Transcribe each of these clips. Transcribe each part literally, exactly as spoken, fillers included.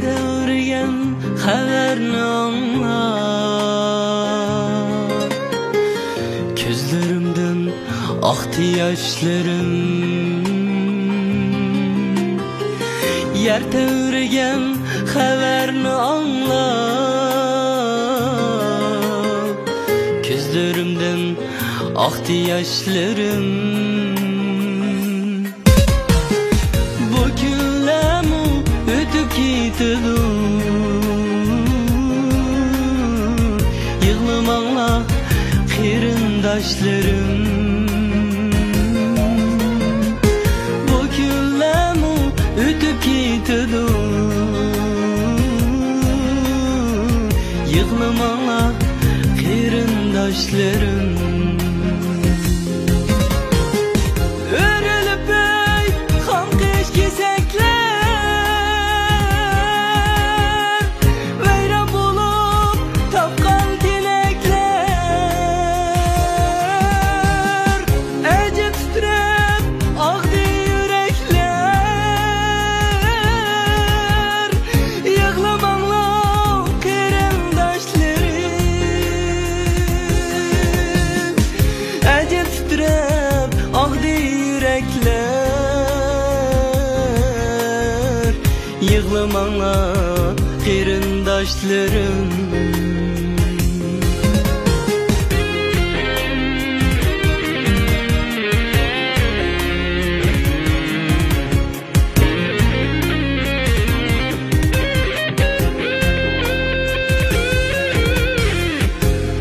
تەۋرىگەن خەۋەرنى ئاڭلاپ، كۆزلىرىمدىن ئاقتى ياشلىرىم. يەر تەۋرىگەن خەۋەرنى ئاڭلاپ، كۆزلىرىمدىن ئاقتى ياشلىرىم. بۇ كۈنلەرمۇ ئۆتۈپ كېتىدۇ. يىغلىماڭلار، قېرىنداشلىرىم. بۇ كۈنلەرمۇ ئۆتۈپ كېتىدۇ. يىغلىماڭلار، قېرىنداشلىرىم. ئۆرۈلۈپ ئۆي خام قىش كېسەكلەر، ۋەيران بولۇپ تاپقان تىلەكلەر، ئەجەب تىترەپ ئاغدى يۈرەكلەر. يىغلىماڭلار، قېرىنداشلىرىم. ئەجەب تىترەپ ئاغدى يۈرەكلەر. يىغلىماڭلار، قېرىنداشلىرىم.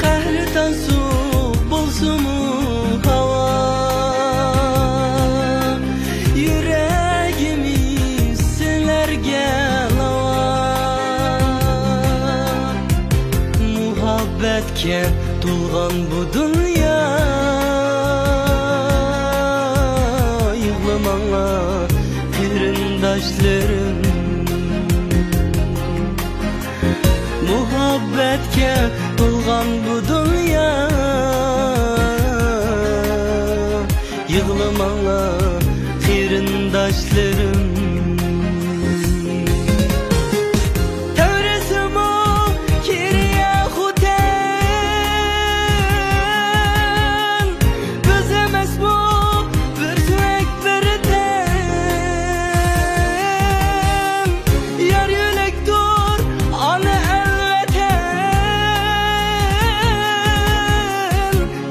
قەھرىتان سوغۇق بولسىمۇ ھاۋا، يۈرىكىمىز سىلەرگە لاۋا. مۇھەببەتكە تولغان بۇ دۇنيا، يىغلىماڭلار، قېرىنداشلىرىم. مۇھەببەتكە تولغان بۇ دۇنيا، يىغلىماڭلار، قېرىنداشلىرىم. تەۋرىسىمۇ كېرىيە خوتەن، بىز ئەمەسمۇ بىر سۆڭەك بىر تەن. يار يۆلەكتۇر ئانا ئەل ۋەتەن،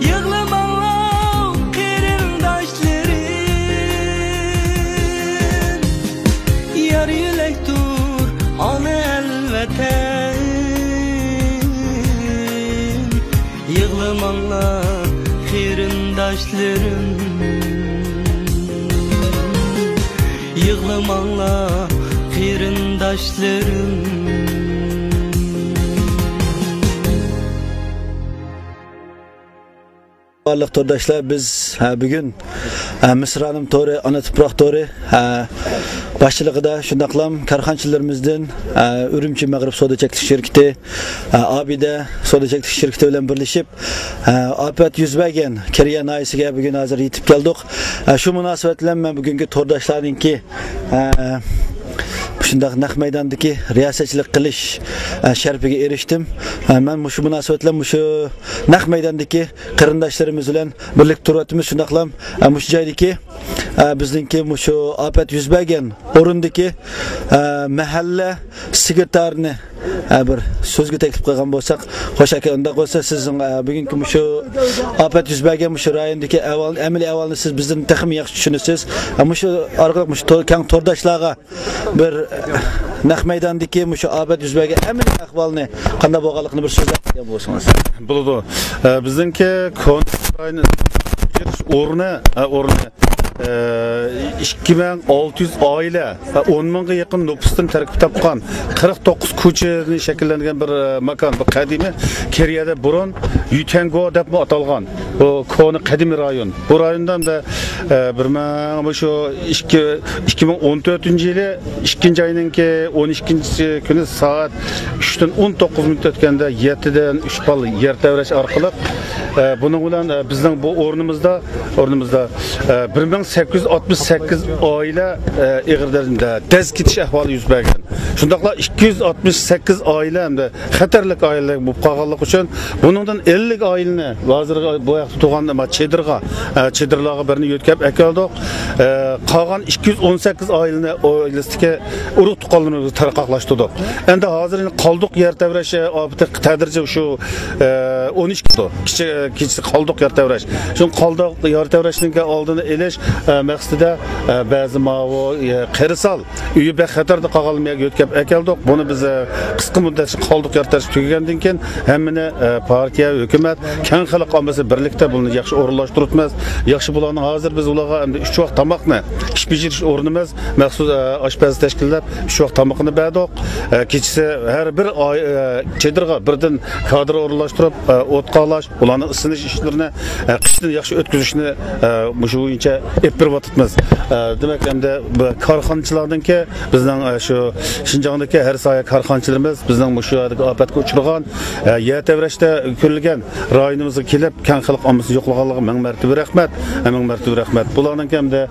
يىغلىماڭلار قېرىنداشلىرىم. يار يۆلەكتۇر ئانا ئەل ۋەتەن، يىغلىماڭلار قېرىنداشلىرىم. يىغلىماڭلار قېرىنداشلىرىم. بارلىق تورداشلار، بىز، ھە، بۈگۈن، ھە، مىسرانىم تورى، ئانا تۇپراق تورى، ھە، باشچىلىقىدا شۇنداقلام كارخانىچىلىرىمىزدىن، ھە، ئۈرۈمچى مەغرىب سودا چەكلىك شىركىتى، ھە، ئابىدە سودا چەكلىك شىركىتى بىلەن بىرلىشىپ، ھە، ئاپەت يۈز بەرگەن كېرىيە ناھىيەسىگە بۈگۈن ھازىر يېتىپ كەلدۇق. ھە، شۇ مۇناسىۋەت بىلەن مەن بۈگۈنكى تورداشلارنىڭكى، ھە، شۇنداق نەق مەيداندىكى رىياسەتچىلىك قىلىش، ھە، شەرىپىگە ئېرىشتىم. ھە، مەن مۇشۇ مۇناسىۋەت بىلەن مۇشۇ نەق مەيداندىكى قېرىنداشلىرىمىز بىلەن بىرلىكتە تۇرۇۋاتىمىز. شۇنداقلام، ئە، مۇشۇ جايدىكى، ئە، بىزنىڭكى مۇشۇ ئاپەت يۈز بەرگەن ئورۇندىكى، ئە، مەھەللە سېكرېتارىنى، ئە، بىر سۆزگە تەكلىپ قىلغان بولساق. خوش ئاكا، ئۇنداق بولسا سىزنىڭ، ئە، بۈگۈنكى مۇشۇ ئاپەت يۈز بەرگەن مۇشۇ رايوندىكى ئەھۋال، ئەمەلىي ئەھۋالنى سىز بىزدىن تېخىمۇ ياخشى چۈشىنىسىز. ئە، مۇشۇ ئارقىلىق مۇشۇ تور-، كەڭ تورداشلارغا بىر، ئە، نەق مەيداندىكى مۇشۇ ئاپەت يۈز بەرگەن ئەمەلىي ئەھۋالنى قانداق بولغانلىقىنى بىر سۆزلەپ بەرگەن بولسىڭىز. بولىدۇ. ئە، بىزنىڭكى كونا رايون ئورنى، ئە، ئورنى، ئە، ئىككى مىڭ ئالتە يۈز ئائىلە، ئە، ئون مىڭغا يېقىن نوپۇستىن تەركىب تاپقان قىرىق توققۇز كوچىدىن شەكىللەنگەن بىر، ئە، ماكان. بۇ قەدىمىي كېرىيەدە بۇرۇن يۈتەنگو دەپمۇ ئاتالغان. بۇ كونا قەدىمىي رايون. بۇ رايوندا ئەمدى، ئە، بىر مىڭ، مۇشۇ ئىككى، ئىككى مىڭ ئون تۆتىنچى يىلى ئىككىنچى ئاينىڭكى ئون ئىككىنچى كۈنى سائەت ئۈچتىن ئون توققۇز مىنۇت ئۆتكەندە يەتتىدىن ئۈچ بال يەر تەۋرەش ئارقىلىق ئە، بۇنىڭ بىلەن، ئە، بىزنىڭ بۇ ئورنىمىزدا، ئورنىمىزدا، ئە، بىر مىڭ سەككىز يۈز ئاتمىش سەككىز ئائىلە، ئە، ئېغىر دەرىجىدە دەز كېتىش ئەھۋالى يۈز بەرگەن. شۇنداقلا ئىككى يۈز ئاتمىش سەككىز ئائىلە ھەمدە خەتەرلىك ئائىلىلەر بولۇپ قالغانلىقى ئۈچۈن، بۇنىڭدىن ئەللىك ئائىلىنى ھازىر بۇ ياقتا تۇرغان، ما، چېدىرغا، ئە، چېدىرلارغا بىرنى يۆتكەپ ئەكەلدۇق. ئە، قالغان ئىككى يۈز ئون سەككىز ئائىلىنى ئائىلىسىدىكى ئۇرۇق تۇغقانلىرىمىزغا تارقاقلاشتۇردۇق. ئەمدى ھازىر قالدۇق يەر تەۋرەش ئاپىتى تەدرىجىي شۇ، ئە، ئون ئىككى، كېچە، كېچىسى قالدۇق يەر تەۋرەش. شۇ قالدۇق يەر تەۋرەشنىڭ ئالدىنى ئېلىش، ئە، مەقسىتىدە، ئە، بەزى ماۋۇ، ئە، قىرسال ئۆيى بەك خەتەردە قالغان يەرگە يۆتكەپ ئەكەلدۇق. بۇنى بىز، ئە، قىسقا مۇددەتلىك قالدۇق يەر تەۋرەش تۈگىگەندىن كېيىن ھەممىنى، ئە، پارتىيە، ھۆكۈمەت، كەڭ خەلق ئاممىسى بىرلىكتە بۇنى ياخشى ئورۇنلاشتۇرۇپمىز. ياخشى، بۇلارنىڭ ھازىر بىز ئۇلارغا ئەمدى ئۈچ ۋاق تاماقنى ئىش بېجىرىش ئورنىمىز، مەخسۇس، ئە، ئاشپەز تەشكىللەپ، ئۈچ ۋاق تامىقىنى بەردۇق. ئە، كېچىسى ھەر بىر ئاي-، ئە، چېدىرغا بىردىن كادىر ئورۇنلاشتۇرۇپ، ئە، ئوت قالاش، ئۇلارنىڭ ئىسسىنىش ئىشلىرىنى، ئە، قىشتىن ياخشى ئۆتكۈزۈشنى، ئە، مۇشۇ بويىچە ئېلىپ بېرىۋاتىمىز. ئە، دېمەك، ئەمدى بۇ كارخانىچىلاردىنكى، بىزنىڭ، ئە، شۇ شىنجاڭدىكى ھەر ساھە كارخانىچىلىرىمىز بىزنىڭ مۇشۇ يەردىكى ئاپەتكە ئۇچرىغان، ئە، يەر تەۋرەشتە كۆرۈلگەن رايونىمىزغا كېلىپ، كەڭ خەلق ئاممىسىنى يوقلىغانلىقىغا مىڭ مەرتىۋە رەھمەت، مىڭ مەرتىۋە رەھمەت. بۇلارنىڭكى ئەمدى،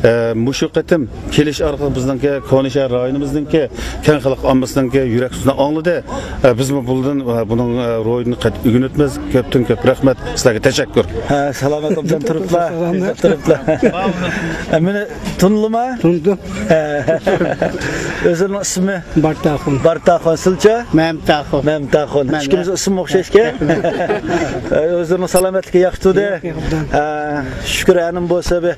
ئە، مۇشۇ قېتىم كېلىش ئارقىلىق بىزنىڭكى كونا شەھەر رايونىمىزنىڭكى كەڭ خەلق ئاممىسىنىڭكى يۈرەك سۈزۈشىنى ئاڭلىدى. ئە، بىزمۇ بۇندىن، ئە، بۇنىڭ، ئە، روھىدىن قەتئىي ئۆگىنىۋاتىمىز. كۆپتىن كۆپ رەھمەت، سىلەرگە تەشەككۈر. ھە، سالامەت ئوبدان تۇرۇپلا. سالامەت. تۇرۇپلا. ئە، مېنى تونۇدۇڭلارمۇ؟ تونۇدۇم. ھە. ئۆزىنىڭ ئىسمى؟ بارتاخۇن. بارتاخۇن. سىلچە؟ مەمتاخۇن. مەمتاخۇن. مەمتاخۇن. ئىككىمىزنىڭ ئىسمى ئوخشاش ئىكەن. ئۆزىنىڭ سالامەتلىكى ياخشى تۇردى. ياخشى، ياخشى. ئە، شۈكۈر، ئەنىم بولسا بىر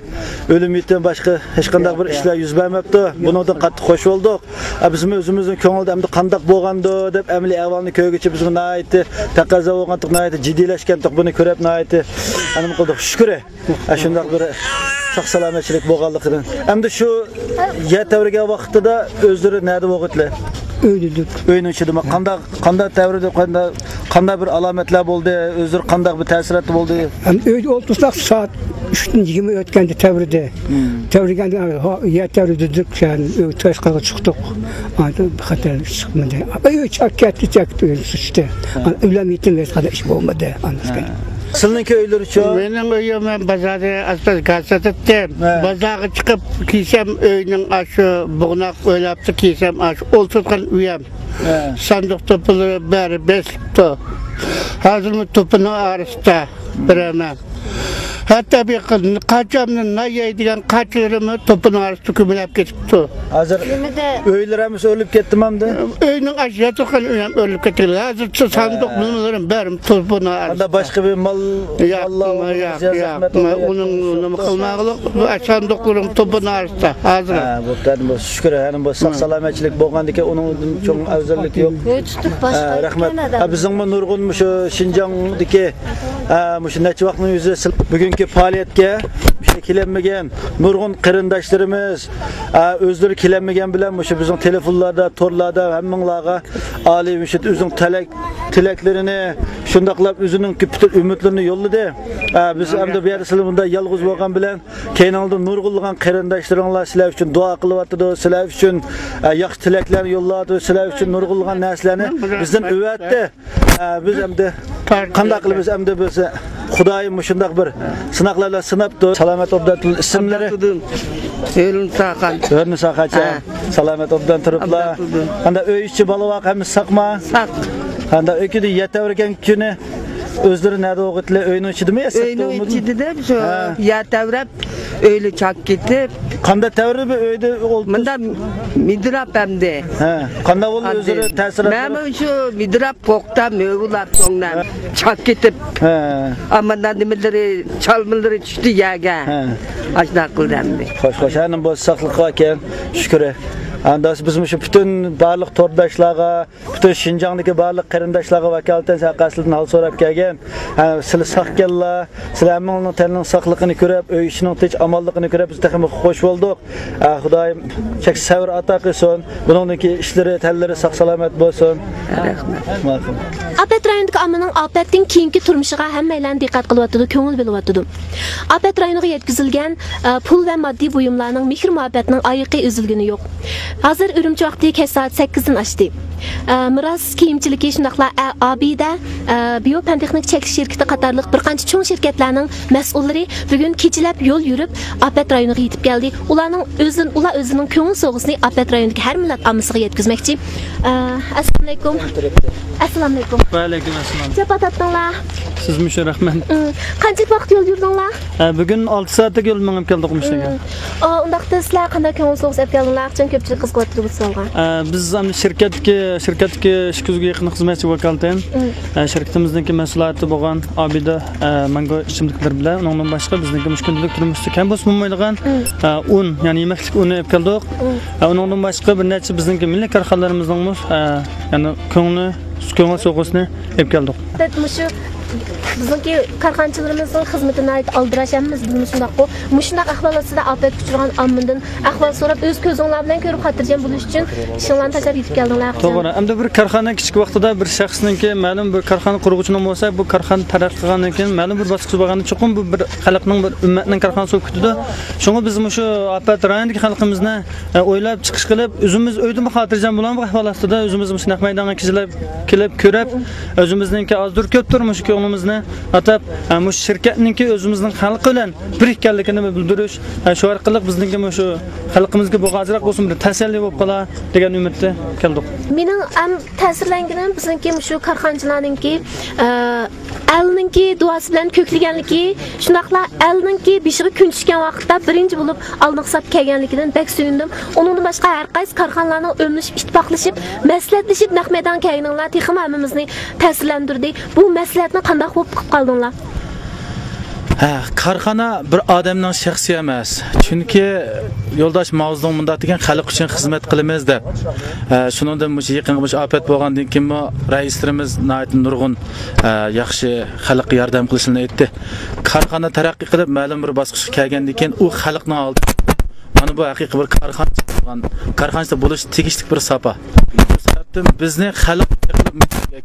ئۆلۈم يېتىم باشقا ھېچقانداق بىر ئىشلار يۈز بەرمەپتۇ. بۇنىڭدىن قاتتىق خوش بولدۇق. ئە، بىزمۇ ئۆزىمىزنىڭ كۆڭلىدە ئەمدى قانداق بولغاندۇ دەپ ئەمەلىي ئەھۋالنى كۆرگۈچە بىزمۇ ناھايىتى تەقەززا بولغانتۇق، ناھايىتى جىددىيلەشكەنتۇق. بۇنى كۆرۈپ ناھايىتى ئەنىم قىلدۇق. شۈكۈر. ئاشۇنداق بىر ساق سالامەتچىلىك بولغانلىقىدىن. ئەمدى شۇ يەر تەۋرىگەن ۋاقتىدا ئۆزلىرى نەدە بولغىتلى؟ ئۆيدىدۇق. ئۆينىڭ ئىچىدىمۇ؟ قانداق، قانداق تەۋرىدى؟ قانداق، قانداق بىر ئالامەتلەر بولدى؟ ئۆزلىرى قانداق بىر تەسىراتتا بولدى؟ ھەم ئۆيدە ئولتۇرساق سائەت ئۈچتىن يىگىرمە ئۆتكەندە تەۋرىدى. تەۋرىگەندە، ھا، يەر تەۋرىدى دېدۇق، يەنى ئۆي تاشقىغا چىقتۇق. ئاندىن بىر خەتەر چىقمىدى. ئۆي چاق كەتتى، چاق ئۆينى سۇچتى. ئۆلۈم يېتىم ھېچقانداق ئىش بولمىدى. سىلىنىڭكى ئۆيلىرىچۇ؟ مېنىڭ ئۆيۈم، مەن بازاردا ئاسپاز گاز ساتاتتىم. ھە. بازارغا چىقىپ كىيسەم، ئۆينىڭ ئاشۇ بۇغناق ئويلاپتۇ، كىيسەم ئاشۇ ئولتۇرغان ئۆيۈم. ھە. ساندۇق توپىلىرى بەرى بېسىلىپتۇ. ھازىرمۇ توپىنىڭ ئارىسىدا بېرەمەن. ھەتتا بىر قاچامنى نان يەيدىغان قاچىلىرىمۇ توپىنىڭ ئارىسىدا كۆمۈلۈپ كېتىپتۇ. ھازىر ئۆيلىرىمىز ئۆرۈلۈپ كەتتىمۇ ئەمدى؟ ئۆينىڭ ئاش ياتىقىنى ئۆيۈم ئۆرۈلۈپ كەتتى. ھازىرچە ساندۇق نېمىلىرىم بەرمۇ توپىنىڭ ئارىسىدا. باشقا بىر مال، ياق، ماللار، ياق، ياق. ئۇنىڭ نېمە قىلماغلىق، بۇ ساندۇقلىرىم توپىنىڭ ئارىسىدا ھازىر. ھە، بۇ شۈكۈر، ھەم بۇ ساق سالامەتچىلىك بولغاندىكىن ئۇنىڭدىن چوڭ ئەۋزەللىك يوق. ئۆي تۇتۇپ باشقا، رەھمەت. ھە، بىزنىڭمۇ نۇرغۇن مۇشۇ شىنجاڭدىكى، ھە، مۇشۇ نەچچە ۋاقىتنىڭ يۈزى بۈگۈنكى پائالىيەتكە مۇشۇ كېلەلمىگەن نۇرغۇن قېرىنداشلىرىمىز، ھە، ئۆزلىرى كېلەلمىگەن بىلەن مۇشۇ بىزنىڭ تېلېفونلاردا، تورلاردا ھەممىڭلارغا ئالىي مۇشۇ ئۆزىنىڭ تىلەك، تىلەكلىرىنى، شۇنداقلا ئۆزىنىڭ پۈتۈن ئۈمىدلىرىنى يوللىدى. ھە، بىز ئەمدى بۇ يەردە سىلەر بۇنداق يالغۇز بولغان بىلەن كەينىڭلاردا نۇرغۇنلىغان قېرىنداشلىرىڭلار سىلەر ئۈچۈن دۇئا قىلىۋاتىدۇ، سىلەر ئۈچۈن، ئە، ياخشى تىلەكلەرنى يوللاۋاتىدۇ، سىلەر ئۈچۈن نۇرغۇنلىغان نەرسىلەرنى بىزدىن ئۆۋەتتى. ئە، بىز ئەمدى قانداق قىلىمىز؟ ئەمدى بىز خۇدايىم مۇشۇنداق بىر سىناقلار بىلەن سىناپتۇ. سالامەت ئوبدان، ئىسىملىرى؟ ئابدۇللا تۇردۇن. ھۆرنىساخان. ھۆرنىساخانچە. ھە. سالامەت ئوبدان تۇرۇپلا. ئابدۇللا تۇردۇن. قانداق ئۆي ئىچى بالا ۋاق ھەممىسى ساقما؟ ساق. قانداق ئۆكىدى يەر تەۋرىگەن كۈنى؟ ئۆزلىرى نەدە بولغىتلى؟ ئۆينىڭ ئىچىدىمۇ يا سىرتتا بولغىتلى؟ ئۆينىڭ ئىچىدىدە شۇ يەر تەۋرەپ، ئۆيلە چاق كېتىپ. قانداق تەۋرىدى بۇ ئۆيدە ئولتۇرۇپ؟ مۇنداق مىدىراپ ئەمدى. ھە. قانداق بولدى ئۆزلىرى تەسىراتلىرى؟ مەنمۇ شۇ مىدىراپ قوقتا مۆۋىلاپ سوڭنام. ھە. چاق كېتىپ. ھە. ئامما نېمىلىرى، چالمىلىرى چۈشتى يەرگە. ھە. ئاشۇنداق قىلدى ئەمدى. خوش، خوش. ھەنە بولسا ساقلىققا ئىكەن. شۈكۈر. ئانداس بىز مۇشۇ پۈتۈن بارلىق تورداشلارغا، پۈتۈن شىنجاڭدىكى بارلىق قېرىنداشلارغا ۋاكالىتەن سەن قەستىدىن ھال سوراپ كەلگەن. ھە، سىلى ساقكەنلا، سىلى ھەممىڭلارنىڭ تەننىڭ ساقلىقىنى كۆرۈپ، ئۆي ئىشىنىڭ تىنچ ئامانلىقىنى كۆرۈپ، بىز تېخىمۇ خوش بولدۇق. ھە، خۇدايىم چەكسىز سەۋر ئاتا قىلسۇن. بۇنىڭدىن كېيىن ئىشلىرى، تەنلىرى ساق سالامەت بولسۇن. رەھمەت. ماقۇل. ئاپەت رايونىدىكى ئاممىنىڭ ئاپەتتىن كېيىنكى تۇرمۇشىغا ھەممەيلەن دىققەت قىلىۋاتىدۇ، كۆڭۈل بۆلۈۋاتىدۇ. ئاپەت رايونىغا يەتكۈزۈلگەن، ئە، پۇل ۋە ماددىي بۇيۇملارنىڭ مېھىر-مۇھەببەتنىڭ ئايىقى ئۈزۈلگىنى يوق. ھازىر ئۈرۈمچى ۋاقتى كەچ سائەت سەككىزدىن ئاشتى. ئە، مىراس كىيىمچىلىكى، شۇنداقلا ئە-، ئابىدە، ئە، بىيو پەن تېخنىك چەكلىك شىركىتى قاتارلىق بىر قانچە چوڭ شىركەتلەرنىڭ مەسئۇللىرى بۈگۈن كېچىلەپ يول يۈرۈپ، ئاپەت رايونىغا يېتىپ كەلدى. ئۇلارنىڭ ئۆزىن-، ئۇلار ئۆزىنىڭ كۆڭۈل سوۋغىسىنى ئاپەت رايونىدىكى ھەر مىللەت ئاممىسىغا يەتكۈزمەكچى. ئە، ئەسسالامۇئەلەيكۇم. ئەسسالامۇئەلەيكۇم. ۋەئەلەيكۇم ئەسسالام. جاپا تارتتىڭلار. سىزمۇ شۇ، رەھمەت. ئىم، قانچىلىك ۋاقىت يول يۈردۈڭلار؟ ئە، بۈگۈن ئالتە سائەتلىك يول مېڭىپ كەلدۇق مۇشۇ يەرگە. ئىم. ئا، ئۇنداقتا سىلەر قانداق كۆڭۈل سوۋغىسى ئېلىپ كەلدىڭلار؟ چۈنكى كۆپچىلىك قىزىقىۋاتىدۇ بۇ سوئالغا. ئە، بىز ئەمدى شىركەتتىكى، شىركەتتىكى ئىككى يۈزگە يېقىن خىزمەتچى ۋاكالىتەن، ئىم. ئە، شىركىتىمىزنىڭكى مەھسۇلاتى بولغان ئابىدە، ئە، مانگو ئىچىملىكلىرى بىلەن، ئۇنىڭدىن باشقا بىزنىڭكى مۇشۇ كۈندىلىك تۇرمۇشتا كەم بولسا بولمايدىغان، ئىم. ئە، ئۇن، يەنى يېمەكلىك ئۇنى ئېلىپ كەلدۇق. ئىم. ئە، ئۇنىڭدىن باشقا بىر نەچچە بىزنىڭكى مىللىي كارخانىلىرىمىزنىڭمۇ، ئە، يەنى كۆڭلى، كۆڭۈل سوۋغىسىنى ئېلىپ كەلدۇق. بەك مۇشۇ بىزنىڭكى كارخانىچىلىرىمىزنىڭ خىزمىتى ناھايىتى ئالدىراش، ھەممىمىز بىلىمىز شۇنداققۇ. مۇشۇنداق ئەھۋال ئاستىدا ئاپەتكە ئۇچرىغان ئاممىدىن ئەھۋال سوراپ، ئۆز كۆزۈڭلار بىلەن كۆرۈپ خاتىرجەم بولۇش ئۈچۈن ئىشىڭلارنى تاشلاپ يېتىپ كەلدىڭلار. توغرا. ئەمدى بىر كارخانا كىچىك ۋاقتىدا بىر شەخسنىڭكى، مەلۇم بىر كارخانا قۇرغۇچىنىڭ بولسا، بۇ كارخانا تەرەققىي قىلغاندىن كېيىن، مەلۇم بىر باسقۇچ بارغاندا، چوقۇم بۇ بىر خەلقنىڭ، بىر ئۈممەتنىڭ كارخانىسى بولۇپ كېتىدۇ. شۇڭا بىز مۇشۇ ئاپەت رايونىدىكى خەلقىمىزنى ئە، ئويلاپ چىقىش قىلىپ، ئۆزىمىز ئۆيدىمۇ خاتىرجەم بولامدۇ ئەھۋال ئاستىدا، ئۆزىمىز مۇشۇ نەق مەيدانغا كېلىپ، كېلىپ كۆرۈپ، ئۆزىمىزنىڭكى ئازدۇر كۆپتۇر مۇشۇ كۆڭلىمىزنى ئاتاپ، ئە، مۇشۇ شىركەتنىڭكى ئۆزىمىزنىڭ خەلقى بىلەن بىر ئىكەنلىكىنى بىلدۈرۈش، ئە، شۇ ئارقىلىق بىزنىڭكى مۇشۇ خەلقىمىزگە بۇ ئازراق بولسىمۇ بىر تەسەللى بولۇپ قالا دېگەن ئۈمىدتە كەلدۇق. مېنىڭ ئەڭ تەسىرلەنگىنىم بىزنىڭكى مۇشۇ كارخانىچىلارنىڭكى، ئە، ئەلنىڭكى دۇئاسى بىلەن كۆكلىگەنلىكى، شۇنداقلا ئەلنىڭكى بېشىغا كۈن چۈشكەن ۋاقىتتا بىرىنچى بولۇپ ئالدىنقى ساپقا كەلگەنلىكىدىن بەك سۆيۈندۈم. ئۇنىڭدىن باشقا، ھەر قايسى كارخانىلارنىڭ ئۆملىشىپ، ئىتتىپاقلىشىپ، مەسلىھەتلىشىپ نەق مەيدانغا كەلگىنىڭلار تېخىمۇ ھەممىمىزنى تەسىرلەندۈردى. بۇ مەسلىھەتنى قانداق بولۇپ قىلىپ قالدىڭلار؟ ھە، كارخانا بىر ئادەمنىڭ شەخسى ئەمەس. چۈنكى يولداش ماۋزېدۇڭ مۇنداق دېگەن، خەلق ئۈچۈن خىزمەت قىلىمىز دەپ. ھە، شۇنىڭدىن مۇشۇ يېقىنقى مۇشۇ ئاپەت بولغاندىن كېيىنمۇ رەئىسلىرىمىز ناھايىتى نۇرغۇن، ھە، ياخشى خەلققە ياردەم قىلىشىنى ئېيتتى. كارخانا تەرەققىي قىلىپ، مەلۇم بىر باسقۇچقا كەلگەندىن كېيىن، ئۇ خەلقنىڭ ئالدىدا، مانا بۇ ھەقىقىي بىر كارخانىچى بولغان، كارخانىچى بولۇش تېگىشلىك بىر ساپا. شۇ سەۋەبتىن بىزنى خەلق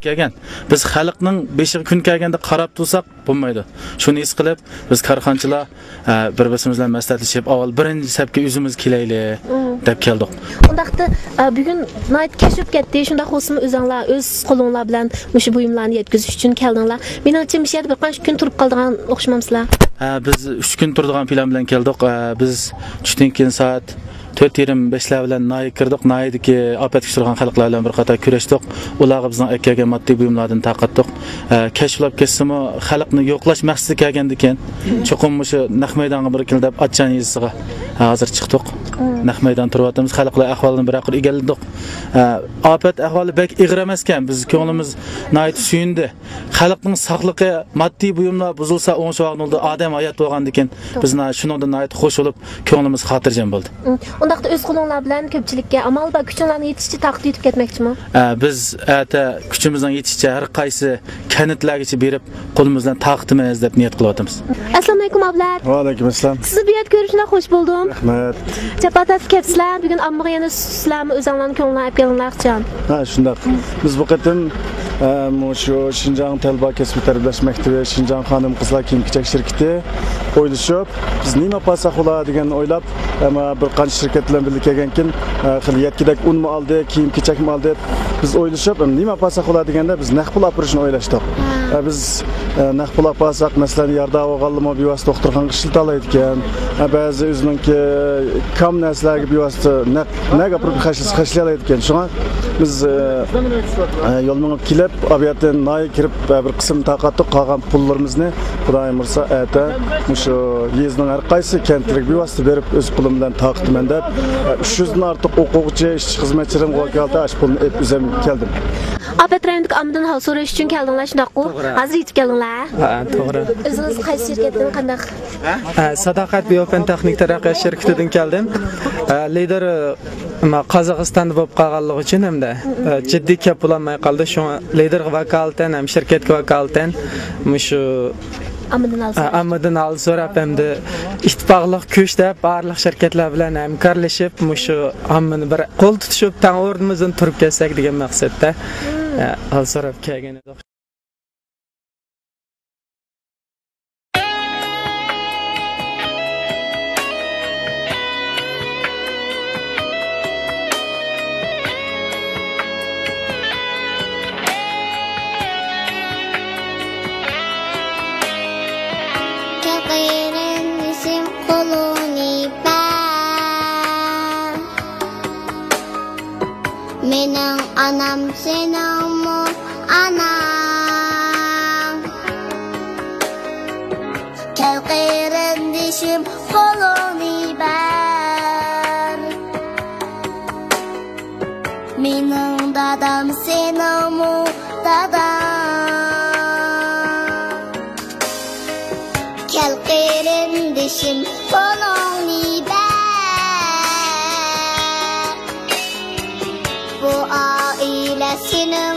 كەلگەن. بىز خەلقنىڭ بېشىغا كۈن كەلگەندە قاراپ تۇرساق بولمايدۇ. شۇنى ھېس قىلىپ، بىز كارخانىچىلار، ئە، بىر-بىرسىمىز بىلەن مەسلىھەتلىشىپ، ئاۋۋال بىرىنچى سەپكە ئۆزىمىز كېلەيلى، مم، دەپ كەلدۇق. ئۇنداقتا، ئە، بۈگۈن ناھايىتى كەچ بولۇپ كەتتى. شۇنداق بولسىمۇ، ئۆزۈڭلار ئۆز قولۇڭلار بىلەن مۇشۇ بۇيۇملارنى يەتكۈزۈش ئۈچۈن كەلدىڭلار. مېنىڭچە، مۇشۇ يەردە بىر قانچە كۈن تۇرۇپ قالىدىغان ئوخشىمامسىلەر؟ ھە، بىز ئۈچ كۈن تۇرىدىغان پىلان بىلەن كەلدۇق. ئە، بىز چۈشتىن كېيىن سائەت تۆت يېرىم، بەشلەر بىلەن ناھىيەگە كىردۇق. ناھىيەدىكى ئاپەتكە ئۇچرىغان خەلقلەر بىلەن بىر قاتار كۆرۈشتۇق. ئۇلارغا بىزنىڭ ئەكەلگەن ماددىي بۇيۇملاردىن تارقاتتۇق. ئە، كەچ بولاپ كەتسىمۇ، خەلقنى يوقلاش مەقسىتىدە كەلگەندىكىن، چوقۇم مۇشۇ نەق مەيدانغا بىر كېلىپ دەپ، ئاچچان يېزىسىغا، ئە، ھازىر چىقتۇق. نەق مەيدان تۇرۇۋاتىمىز. خەلقلەر ئەھۋالىنى بىرەر قۇر ئىگىلىدۇق. ئە، ئاپەت ئەھۋالى بەك ئېغىر ئەمەسكەن. بىز كۆڭلىمىز ناھايىتى سۆيۈندى. خەلقنىڭ ساقلىقى، ماددىي بۇيۇملار بۇزۇلسا، ئوڭشىۋالغىنى بولدى. ئادەم ھايات بولغاندىكىن، بىز ناھايىتى شۇنىڭدىن ناھايىتى خوش بولۇپ، كۆڭلىمىز خاتىرجەم بولدى. ئۇم، ئۇنداقتا ئۆز قولۇڭلار بىلەن كۆپچىلىككە ئامال بار كۈچۈڭلارنىڭ يېتىشىچە تارقىتىپ يېتىپ كەتمەكچىمۇ؟ ئە، بىز ئەتە كۈچىمىزنىڭ يېتىشىچە ھەر قايسى كەنتلەرگىچە بېرىپ، قولىمىز بىلەن تارقىتىمىز دەپ نىيەت قىلىۋاتىمىز. ئەسسالامۇئەلەيكۇم ئابلەت. ۋەئەلەيكۇم ئەسسالام. سىزنى بۇ يەردە كۆرۈپ شۇنداق خوش بولدۇم. رەھمەت. جاپا تارتىپ كەپسىلەر، بۈگۈن ئاممىغا يەنە سىلەرمۇ ئۆزۈڭلارنى كۆڭلۈڭلارنى ئەپ كەلدىڭلارچۇ؟ ھە، شۇنداق. بىز بۇ قېتىم، ئە، مۇشۇ شىنجاڭ تەلۋا كەسپىي تەربىيەلەش مەكتىۋى، شىنجاڭ خانىم-قىزلار كىيىم-كېچەك شىركىتى ئويلىشىپ، بىز نېمە ئاپارساق بولا دېگەننى ئويلاپ، ئەمما بىر قانچە شىركەت بىلەن بىللە كەلگەنكىن، ئە، خېلى يەتكۈدەك ئۇنمۇ ئالدى، كىيىم-كېچەكمۇ ئالدى. بىز ئويلىشىپ، ئەمدى نېمە ئاپارساق بولا دېگەندە، بىز نەق پۇل ئاپىرىشنى ئويلاشتۇق. ھە. ئە، بىز، ئە، نەق پۇل ئاپارساق، مەسىلەن، ياردا بولغانلىمۇ بىۋاسىتە دوختۇرخانىغا ئىشلىتالايدىكەن. ئە، بەزى ئۆزىنىڭكى كام نەرسىلەرگە بىۋاسىتە نەق، نەق ئاپىرىپ خەجلىسە خەجلىيەلەيدىكەن. شۇڭا بىز، ئە، ئە، يول مېڭىپ كېلىپ، ئابىياتتىن ناھىيەگە كىرىپ، ئە، بىر قىسىمنى تارقاتتۇق. قالغان پۇللىرىمىزنى خۇدايىم بۇيرۇسا، ئەتە مۇشۇ يېزىنىڭ ھەر قايسى كەنتلىرىگە بىۋاسىتە بېرىپ، ئۆز پۇلۇم بىلەن تارقىتىمەن دەپ، ئۈچ يۈزدىن ئارتۇق ئوقۇغۇچى، ئىشچى، خىزمەتچىلىرىمگە ۋاكالىتەن ئاشۇ پۇلنى ئېلىپ ئۆزۈم كەلدىم. ئاپەت رايونىدىكى ئاممىدىن ھال سوراش ئۈچۈن كەلدىڭلار، شۇنداققۇ؟ توغرا. ھازىر يېتىپ كەلدىڭلار. ھە، توغرا. ئۆزىڭىز قايسى شىركەتتىن، قانداق؟ ھە، ساداقەت بىيو پەن تېخنىك تەرەققىيات شىركىتىدىن كەلدىم. ھە، لىدېر، ئە، قازاقىستاندا بولۇپ قالغانلىقى ئۈچۈن ھەمدە، ئە، جىددىي كەپ بولالماي قالدى. شۇڭا لىدېرغا ۋاكالىتەن ھەم شىركەتكە ۋاكالىتەن مۇشۇ ئاممىدىن ھال سوراپ. ئاممىدىن ھال سوراپ ھەمدە ئىتتىپاقلىق كۈچ دەپ بارلىق شىركەتلەر بىلەن ھەمكارلىشىپ، مۇشۇ ئاممىنى بىر قول تۇتۇشۇپ، تەڭ ئورنىمىزدىن تۇرۇپ كەتسەك دېگەن مەقسەتتە، ھە، ھال سوراپ كەلگەن ئىدۇق. مېنىڭ ئانام سېنىڭمۇ ئاناڭ. كەل قېرىندىشىم، قولۇڭنى بەر. مېنىڭ دادام سېنىڭمۇ داداڭ. كەل قېرىندىشىم، قولۇڭنى بەر. بۇ ئائىلە سېنىڭ